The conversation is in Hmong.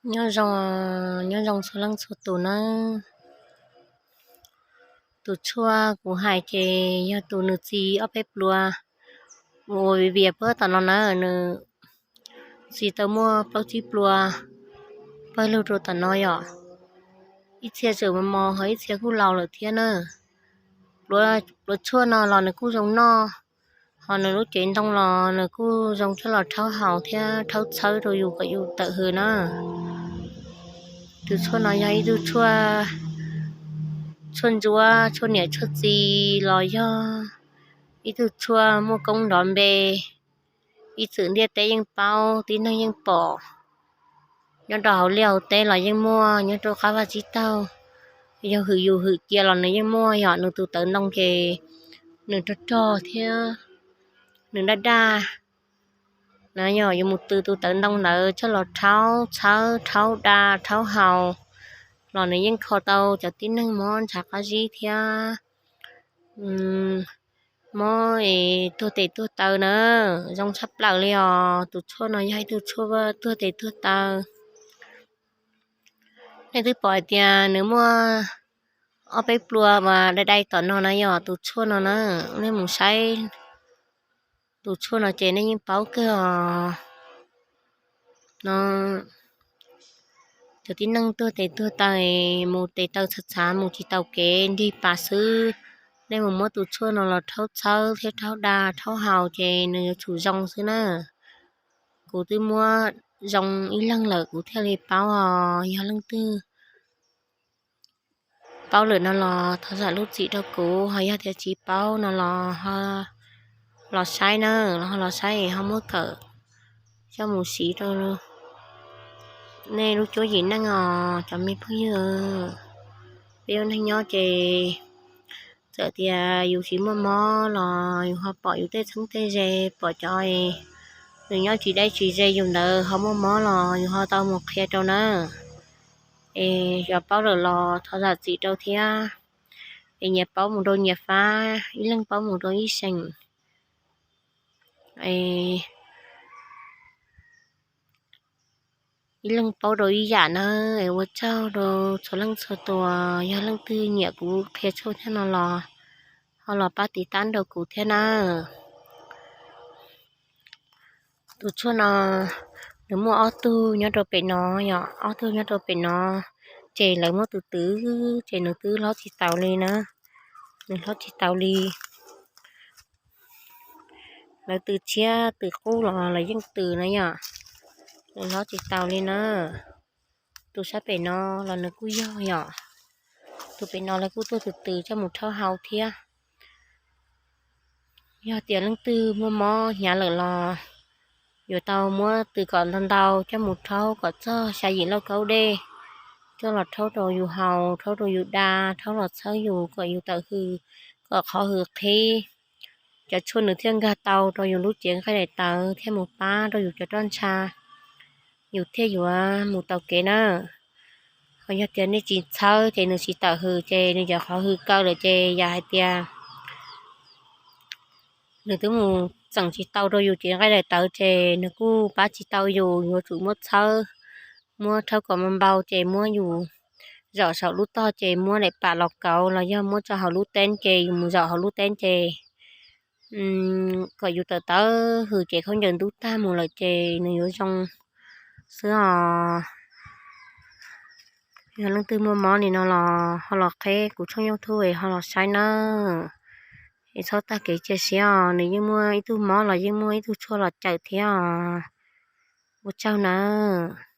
Nyob zoo, nyob zoo txhua leej txhua tus nawb. Tus tshuaj kuv hais ces yog tus nws txi ob peb pluas, ua vias vias pab tom no na, nws txi tau muaj plaub tsib pluas pawg lug rau tom no yom. Ib txhia tseem mos mos ho ib txhia kuj laus lawm thiab na. Pluas tshuaj no los nws kuj zoo noj, ho nws lub cev ntoo los nws kuj zoo coj los rhaub haus thiab rhaub txhawb rau yus kom yus tawm hws na. Tus tshuaj no yog ib tug tshuaj, tshuaj ntsuab, tshuaj niam tshuaj txiv los yog ib tug tshuaj muaj koob nrov npe, ib txwm ntiaj teb yeej paub, tib neeg yeej pom. Nyob rau hauv liaj hauv teb los yeej muaj, nyob rau qab vaj tsib taug, yog hwm yus hwm cia los nws yeej muaj. Yog nws tus tawv ntoo ces nws rog rog thiab nws daj daj na, yog yuav mus tw tus tawv ntoo ntawd coj los rhaub txhawb rhaub da rhaub haus los nws yeej kho tau cov tib neeg mob ntshav qab zib thiab mob es tuag tes tuag taw na. Zoo tshaj plaws li os. Tus tshuaj no yog ib tug tshuaj tuag tes tuag taw. Nej twb pom hais tias nws muaj ob peb pluas uas dai dai tom no na, yog tus tshuaj no na. Nej mus saib tus tshuaj no ces nej yeej paub kawg os. No, cov tib neeg tuag tes tuag taw, mus tes taw txhav txhav mus tsis taus kev nrig pas xwb, nej mus muab tus tshuaj no los rhaub txhawb thiab rhaub da rhaub haus ces nws yuav tsum zoo xwb na. Kuv twb muab zoo ib leeg lawm kuv thiaj li paub os. Yog leej twg paub lawm no los thov zam lub txim rau kuv, ho yog tias tsis paub no los los saib na, los ho los saib ho muab kawm coj mus siv rau nej lub cuab yim neej os cov me phooj ywg. Peb ua neej nyob ces txawm tias yus tsis muaj mob los yus ho pom yus tej txheeb tej ze, pom cov nws nyob tsis deb tsis ze yus ntawd ho muaj mob los yus ho tau mus qhia rau na. Es yog paub lawm los thov zam txim rau thiab. Es nyias paub mus rau nyias fab, ib leeg paub mus rau ib seem, ib leeg paub rau ib yam na. Es ua tsaug rau txhua leej txhua tus, yog leej twg nyiam kuv qhia tshuaj thiab no los ho los pab tiv tab rau kuv thiab na. Tus tshuaj no nws muaj ob tug nyob rau pem no, yog ob tug nyob rau pem no, ces lawv muab tus twv ces nws twb hlob tsis taus li na, nws hlob tsis taus li. Lawv tws tshiab tws qub los lawv yeej tws na yom, nws hlob tsis taus li na. Tus sab pem no los nws kuj yog yom, tus pem no lawv kuj tuaj tws tws coj mus rhaub hau thiab. Yog tias leej twg muaj mob hnyav lawm los yuav tau muab tws kom ntau ntau coj mus rhaub kom txog xya yim lauj kaub dej, coj los rhaub rau yus haus, rhaub rau yus da, rhaub los txhawb yus kom yus tawm hws, kom qhov hws qhib. Cov tshuaj nws thiaj nkag tau rau yus lub cev nqaij daim tawv thiaj mus pab rau yus cov roj ntsha, yus thiaj yuav mus taus kev na. Ho yog tias nej tsis txhawb ces nws tsis tawm hws ces nws cov qhov hws kaw lawm ces yam hais tias nws twb mus txeem tsis tau rau yus cev nqaij daim tawv ces nws kuj pab tsis tau yus, yuav tsum muab txhawb, muab rhaub kom npau npau ces muab yus zaum saum lub tog ces muab daim pam los kauv los yog muab tso hauv lub teeb ces yus mus zaum hauv lub teeb ces kom yus tawm tawm hws ces khaub ncaws ntub tag mus lawm ces nws yuav zoo xwb os. Yog leej twg muaj mob li no los ho los qheb kuv tshooj YouTube es ho los saib nawb. Es txhob tag kev cia siab os, nws yeej muaj ib tug mob los yeej muaj ib tug tshuaj los cawm thiab os. Ua tsaug nawb.